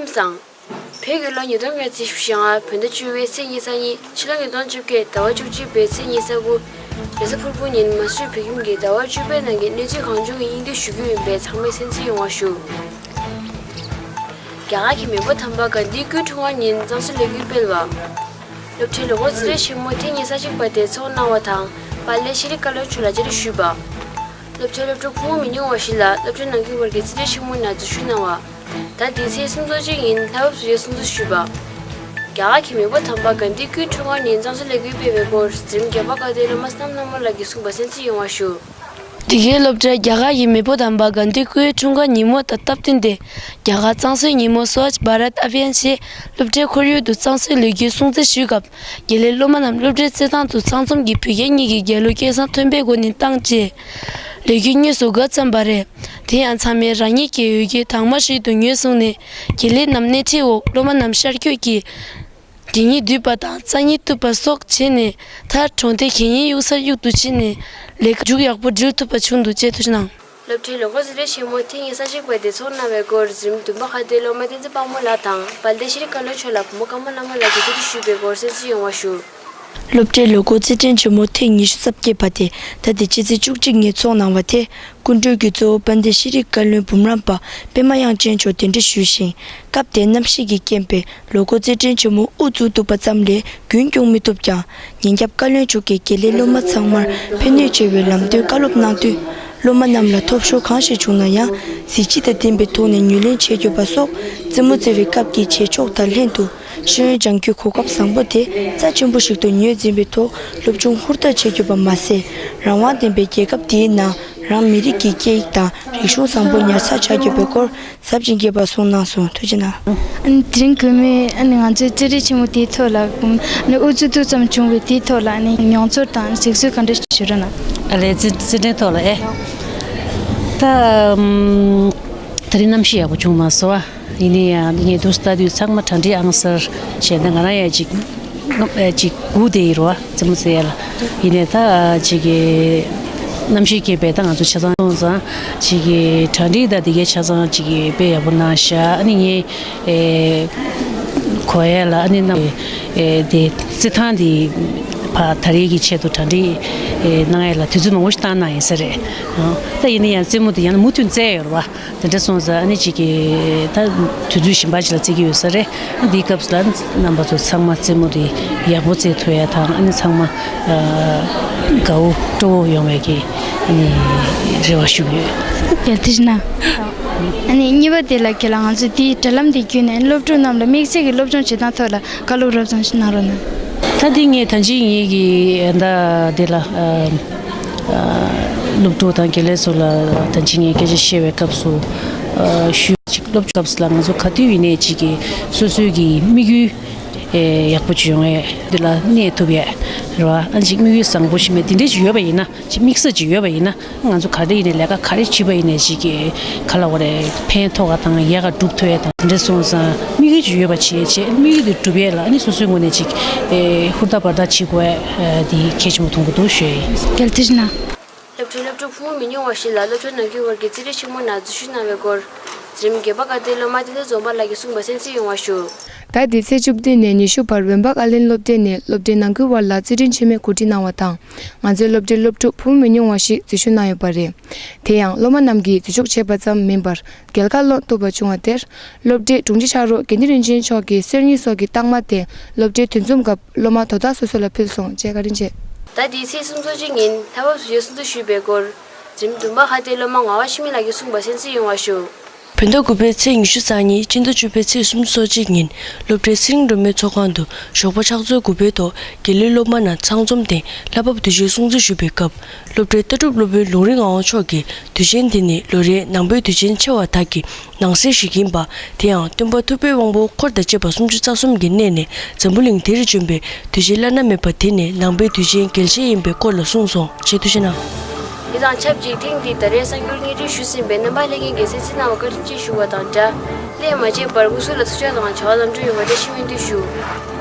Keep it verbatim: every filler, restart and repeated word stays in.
བཟང་། བོད་ཀྱི་ལོ་ཉིས་སྟོང་ཉི་ཤུ་རྩ་ལྔ་བོད་ཟླ་བཅུ་པའི་ཚེས་ཉི་ཤུ་རྩ་གཉིས། ཕྱི་ལོ་ཉིས་སྟོང་བཅོ་བརྒྱད་ཟླ་བ་བཅུ་གཅིག་པའི་ཚེས་ཉི་ཤུ་རྩ་དགུ། རེས་གཟའ་ཕུར་བུ་ཉིན་མ་སུའི་བོད་ཁྱིམ་གྱི་ཟླ་བ་བཅུ་པའི་ནང་གི་གནས་ཚུལ་གང་བྱུང་གི་སྙིང་བསྡུས་ཞུ་རྒྱུ་ཡིན་པས་ཚང་མས་གསན་གཟིགས་ཡོང་བ་ཞུ། རྒྱ་གར་གྱི་མེས་པོ་དམ་པ་གྷན་དྷིའི་སྐུའི་འཁྲུངས་སྐར་ཉིན་གཙང་བཟོའི་ལས་འགུལ་སྤེལ་བ། སློབ་གྲྭའི་ལོ་འཁོར་རྩེད་འགྲན་ཆེན་མོ་ཐེངས་ཉི་ཤུ་རྩ་གཅིག་པ་དེ་ཚོགས་གནང་བ་དང་དཔལ་ལྡན་ཤྲི་བཀའ་བློན་མཆོག་ལ་བཅར་འདྲི་ཞུས་པ། སློབ་གྲྭའི་སློབ་ཕྲུག་ཕོ་མོ་མི་ཉུང་བ་ཞིག་ལ་སློབ་གྲྭ་ནང་ཁུལ་བར་གྱི་རྩེད་འགྲན་ཆེན་མོའི་ནང་འཛུལ་ཞུགས་གནང་བ། ད་འདི་ཚེས་སུམ་ཅུ་སོ་གཅིག་ཉིན་ལྷ་བབས་སུ་ཡོད་སོང་ཚུལ་ཞུས་པ། རྒྱ་གར་གྱི་མེས་པོ་དམ་པ་གྷན་དྷིའི་སྐུའི་འཁྲུངས་སྐར་ཉིན་གཙང་བཟོའི་ལས་འགུལ་སྤེལ་བའི་སྐོར་འཛིན་རིམ་བརྒྱད་པ་ཁག་དེའི་སློབ་མ་བསོད་ནམས་ལྷ་མོ་ལགས་ཀྱིས་གསུངས་པ་གསན་གཟིགས་ཡོང་བ་ཞུ། འདི་གའི་སློབ་གྲྭས་རྒྱ་གར་གྱི་མེས་པོ་དམ་པ་གྷན་དྷིའི་སྐུའི་འཁྲུངས་སྐར་ཉིན་མོ་དང་སྟབས་བསྟུན་ཏེ། རྒྱ་གར་གཙང་བཟོའི་ཉིན་མོ་Swachh Bharat Abhiyan ཞེས་སློབ་གྲྭའི་ཁོར་ཡུག་ཏུ་གཙང་བཟོའི་ལས་འགུལ་སྲུང་བརྩི་ཞུས་སྐབས། དགེ་ལས་སློབ་མ་རྣམས་སློབ་གྲྭའི་རྩེད་ཐང་དུ་གཙང་འཛོམས་ཀྱིས་བོད་རྒྱ་གཉིས་ཀྱི་རྒྱལ་གླུ་སྐད་གསང་མཐོན་པོའི་སྒོ་ནས་བཏང་རྗེས། ལས་འགུལ་དངོས་སུ་འགོ་བརྩམས་པ་རེད། དེ་ཡང་ཚང་མས་རང་ཉིད་ཀྱི་འོས་འགན་དྭངས་མ་ཞིག་ཏུ་ངོས་བཟུང་ནས། དགེ་ལས་རྣམས་སྣེ་ཁྲིད་འོག་སློབ་མ་རྣམས་ཤར་བསྐྱོད་ཀྱིས། དགེ་བསྙེན་བསྡུས་པ་དང་རྩ་གཉིས་གཏུབ་པ་སོགས་བྱས་ནས། མཐར་གྲོང་སྡེ་དགེ་བསྙེན་གཡུག་སར་གཡུག་ཏུ་ཕྱིན་ནས། ལས་ཀ་མཇུག་ཡག་པོ་སྒྲུབ་ཐུབ་པ་བྱུང་འདུག་ཅེས་ཐུགས་རྗེ་གནང་། སློབ་གྲྭའི་ལོ་འཁོར་རྩེད་འགྲན་ཆེན་མོ་ཐེངས་ཉི་ཤུ་རྩ་གཅིག་པ་དེ་ཚོགས་གནང་བའི་སྐོར་འཛིན་རིམ་བདུན་པ་ཁག་དེའི་སློབ་མ་བསྟན་འཛིན་དཔལ་མོ་ལགས་དང་དཔལ་ལྡན་ཤྲི་བཀའ་བློན་མཆོག་ལ་བུ་མོ་ཀརྨ་བླ་མ་ལགས་ཀྱིས་བཅར་འདྲི་ཞུས་པའི་སྐོར་གསན་གཟིགས་ཡོང་བ་ཞུ། སློབ་གྲྭའི་ལོ་འཁོར་རྩེད་འགྲན་ཆེན་མོ་ཐེངས་ཉི་ཤུ་རྩ་བརྒྱད་པ་དེ་ད་ལྟའི་ཕྱི་ཚེས་བཅུ་གཅིག་ཉིན་ཚོགས་གནང་བ་དེ། སྐུ་མགྲོན་གྱི་གཙོ་བོ་དཔལ་ལྡན་ཤྲི་བཀའ་བློན་འབུམ་རམས་པ་པད་མ་དབྱངས་ཅན་མཆོག་གདན་འདྲེན་ཞུས་ཤིང་། སྐབས་དེར་གནམ་གཤིས་ཀྱི་རྐྱེན་པས་ལོ་འཁོར་རྩེད་འགྲན་ཆེན་མོ་དབུ་བཙུགས་ཐུབ་པ་ཙམ་ལས་རྒྱུན་སྐྱོང་མི་ཐུབ་ཀྱང་། ཉིན་རྒྱབ་བཀའ་བློན་མཆོག་གིས་དགེ་ལས་སློབ་མ་ཚང་མར་ཕན་ནུས་ཆེ་བའི་ལམ་སྟོན་བཀའ་སློབ་གནང་དུས། སློབ་མ་རྣམས་ལ་ཐོབ་ཤོར་གང་ཞིག་བྱུང་ན་ཡང་། གཟི་བརྗིད་དང་ལྡན་པའི་ཐོག་ནས་ངོས་ལེན་བྱེད་དགོས་པ་སོགས། རྩེད་མོ་རྩེ་བའི་སྐབས་ཀྱི་བྱེད་ཕྱོགས་དང་ལྷན་དུ། ཤེས་ཡོན་སྦྱང་རྒྱུའི་གོ་སྐབས་བཟང་པོ་དེ་རྩ་ཆེན་པོ་ཞིག་ཏུ་ངོས་འཛིན་པའི་ཐོག་སློབ་སྦྱོང་ཧུར་ཐག་བྱེད་དགོས་པ་མ་ཟད། རང་དབང་ལྡན་པའི་རྒྱལ་ཁབ་འདིའི་ནང་རང་མི་རིགས་ཀྱི་སྐད་ཡིག་དང་རིག་གཞུང་བཟང་པོ་ཉར་ཚགས་བྱ་དགོས་པའི་སྐོར་ཟབ་ཅིང་རྒྱས་པར་གསུངས་གནང་སོང་། ཐུགས་རྗེ་གནང་། ཨ་ནི་དེ་རིང་དགོང་མོའི་ཨ་ནི་ང་ཚོའི་རྩེད་འགྲན་ཆེན་མོ་དེའི་ཐོག་ལ་ཨ་ནི་དབུ་འཛུགས་ཐུབ་ཙམ་བྱུང་བའི་དེའི་ཐོག་ལ་ཨ་ནི་མྱོང་ཚོར་དང་གཟིགས་ཚུལ་ག་འདྲ་ཞིག་ཞུ་རོགས་གནང་། ཨ་ལས་རྩེད་རྩེད་འགྲན་ཐོག་ལ་ཨེ། ད་ཨམ། དེ་རིང་གནམ་གཤིས་ཡག་པོ་བྱུང་མ་སོང་བ། ཡིན་ནའི་ཡང་ངས་འདུག་ལྟ་དུས་ཚང་མ་གྲ་སྒྲིག་ཨང་གསར་བྱས་ན་ང་རང་ཡང་ཅིག་ཨེ་ཅིག་སྒུག་བསྡད་ཡིན་རོ་བ་རྩེད་མོ་རྩེ་ཡ་ལ། ཡིན་ནའི་ད་ཅིག་གི་གནམ་གཤིས་རྐྱེན་པས་ད་ང་ཚོ་ཆ་ཚང་སོང་ཙང་ཅིག་གི་གྲ་སྒྲིག་ད་དེ་གའི་ཆ་ཚང་ཅིག་གི་དཔེ་ཡག་པོ་གནང་ཤག་ཨ་ནི་ངས་ཨེ་གོ་ཡ་ལ་ཨ་ནི་གནང་ཨེ་དེ་རྩེད་ཐང་དེ་ཕ་ད་རེས་ཀྱི་ཆེད་དུ་གྲ་སྒྲིག་ཨེ་གནང་ཡ་ལ་དུས་ཚོད་མང་པོ་ཞིག་བཏང་གནང་ཡིན་ས་རེད། ད་ཡིན་ན་ཡང་རྩེད་མོ་དེ་ཡང་ན་མུ་མཐུད་རྩེ་ཡོད་རེད་བ། དེ་འདྲ་སོང་ཙང་ཨ་ནི་གཅིག་གིས་ད་དུས་ཚོད་གཞན་པ་ཅིག་ལ་བརྩི་གི་ཡོད་ས་རེད། ཨ་འདིའི་སྐབས་སུ་ལ་རྣམ་པ་ཚོ་ཚང་མ་རྩེད་མོ་དེ་ཡག་པོ་རྩེ་ཐུབ་ཡ་དང་ཨ་ནི་ཚང་མ་ཨ་དགའ་བོ་སྤྲོ་བོ་ཡོང་བའི་གི་ཨ་ནི་རེ་བ་ཞུ་གི་ཡོད། ཡ་དེ་ན། ཨ་ནི་གཉིས་པ་དེ་ལ་ཁྱེད་ལ་ང་ཚོ་དེའི་དྲ་ལམ་དེ་བརྒྱུད་ནས་སློབ་ཕྲུག་རྣམས་ལ་དམིགས་བསལ་གྱི་སློབ་སྦྱོང་བྱེད་སྟངས་ཐོག་ལ་བཀའ་སློབ་རོབ་ཙམ་ཞིག་གནང་རོགས་གནང་། ད་འདི་ངས་ད་ཅི་ངེད་ཀྱི་ད་དེ་ལ་ཨ། སློབ་ཕྲུག་དང་དགེ་ལས་ཚོ་ལ་ད་ཅི་ངས་སྐད་ཆ་བཤད་པའི་སྐབས་སུ་ཨ་ཞུ་ཅིག་སློབ་སྦྱོང་སྐབས་སུ་ལ་ང་ཚོ་ག་དུས་ཡིན་ནའི་ཅིག་གི་སོ་སོའི་གི་དམིགས་ཡུལ་ཨེ་ཡག་པོ་ཅིག་ཡོང་ཡས་འདི་ལ་གནས་ཐུབ་ཡས་རེད་བ། ཨ་ཅིག་དམིགས་ཡུལ་བཟང་པོ་ཞིག་མེད་འདི་འདྲས་ཅིག་ཡོད་པ་ཡིན་ན་ཅིག་དམིགས་བསལ་ཅིག་ཡོད་པ་ཡིན་ན། ང་ཚོ་ག་རེ་ཡིན་ནའི་ལས་ཀ་ག་རེ་བྱེད་པ་ཡིན་ནའི་ཅིག་གི་ག་ལ་བ་རེ་ཕན་ཐོགས་པ་དང་ཡག་ག་སྒྲུབ་ཐུབ་ཡ་དང་དེ་འདྲ་སོང་ཙང་དམིགས་ཡུལ་ཅིག་ཡོད་པ་བྱས་བྱས་དམིགས་ཡུལ་དེ་སྒྲུབ་ཡས་ལ་ཨ་ནི་སོ་སོའི་ངོས་ནས་ཅིག་ཨེ་ཧུར་ཐག་འབད་ཐག་བྱེད་དགོས་ཡ་དེ་གལ་ཆེན་པོ་མཐོང་གི་འདུག་ཞུ་ཡ་ཡིན། གལ་ཏེ་ན། སློབ་གྲྭའི་སློབ་ཕྲུག་ཕོ་མོ་མི་ཉུང་བ་ཞིག་ལ་སློབ་གྲྭ་ནང་ཁུལ་བར་གྱི་རྩེད་འགྲན་ཆེན་མོ་ནང་འཛུལ་ཞུགས་གནང་བའི་སྐོར་འཛིན་རིམ་བརྒྱད་པ་ཁག་དེའི་སློབ་མ་བསྟན་འཛིན་འཛོམས་པ་ལགས་ཀྱིས་གསུངས་པ་གསན་གཟིགས་ཡོང་བ་ཞུ། ད་འདི་ཚེས་བཅུ་བདུན་ནས་ཉི་ཤུ་བར་བོད་འབངས་ཨ་ལན་སློབ་གྲྭ་ནས་སློབ་གྲྭའི་ནང་ཁུལ་བར་ལ་རྩེད་འགྲན་ཆེན་མོའི་གོ་སྒྲིག་གནང་བ་དང་། ང་ཚོའི་སློབ་གྲྭའི་སློབ་ཕྲུག་ཕོ་མོ་མི་ཉུང་བ་ཞིག་འཛུལ་ཞུགས་གནང་ཡོད་པ་རེད། དེ་ཡང་སློབ་མ་རྣམས་ཀྱིས་འཛུལ་ཞུགས་བྱས་པ་ཙམ་མིན་པར་རྒྱལ་ཁ་སློང་ཐུབ་པ་བྱུང་བ་དེར། སློབ་གྲྭའི་དྲུང་ཆེ་ཕྱག་རོགས་དགེ་འདུན་རིན་ཆེན་མཆོག་གིས་གསེར་དངུལ་སོགས་ཀྱི་རྟགས་མ་དེ་སློབ་གྲྭའི་འདུ་འཛོམས་སྐབས་སློབ་མ་དོ་བདག་སོ་སོ་ལ་ཕུལ་སོང་ཅེས་བཀའ་དྲིན་ཆེ། ད་འདི་ཚེས་སུམ་ཅུ་སོ་གཅིག་ཉིན་ལྷ་བབས་སུ་ཡོད་སུམ་ཅུ་ཞུས་པའི་སྐོར། འཛིན་རིམ་བདུན་པ་ཁག་དེའི་སློབ་མ་ངག་དབང་འཆི་མེད་ལགས་ཀྱིས་གསུངས་པ་གསན་གཟིགས་ཡོང་བ་ཞུ། བོད་ཟླ་དགུ་པའི་ཚེས་ཉི་ཤུ་རྩ་གཉིས་སྤྱི་ཟླ་བཅུ་པའི་ཚེས་སུམ་ཅུ་སོ་གཅིག་ཉིན་སློབ་གྲྭའི་ཚེ་རིང་སྒྲོལ་མའི་ཚོགས་ཁང་དུ་ཞོགས་པ་ཕྱག་ཚོད་དགུ་པའི་ཐོག་དགེ་ལས་སློབ་མ་རྣམས་ཚང་འཛོམས་ཏེ་ལྷ་བབས་དུས་ཆེན་སྲུང་བརྩི་ཞུས་པའི་སྐབས། སློབ་གྲྭའི་ལྟ་གྲུབ་སློབ་དཔོན་ལུང་རིགས་ངག་དབང་མཆོག་གིས་དུས་ཆེན་འདི་ནི་ལོ་རེའི་ནང་པའི་དུས་ཆེན་ཆེ་བ་དག་གི་ནང་གསེས་ཤིག་ཡིན་པ། དེ་ཡང་སྟོན་པ་ཐུབ་པའི་དབང་པོ་འཁོར་དང་བཅས་པ་སུམ་ཅུ་རྩ་གསུམ་གྱི་གནས་ནས་འཛམ་བུ་གླིང་འདིར་བྱོན་པའི་དུས་ཆེན་བླ་ན་མེད་པ་འདི་ནི་ནང་པའི་དུས་ཆེན་རྒྱལ་ཆེན་ཡིན་པའི་སྐོར་ལ་གསུངས་སོང་ཞེས་ཐུགས་རྗེ་གནང་། དེ་དང་ཆབས་ཅིག་ཐེངས་འདིའི་ཟླ་རེའི་གསར་འགྱུར་སྙན་སྒྲོན་ཞུས་ཟིན་པའི་རྣམ་པ་ལྷན་རྒྱས་ཀྱིས་གསན་གཟིགས་གནང་བར་བཀའ་དྲིན་ཆེ་ཞུ་བ་དང་སྦྲགས། སླད་མ་མཇལ་བར་སྐུ་གཟུགས་ལ་ཐུགས་ཅག་དང་བྱ་བ་ལམ་འགྲོ་ཡོང་བར་བཀྲ་ཤིས་སྨོན་འདུན་ཞུ།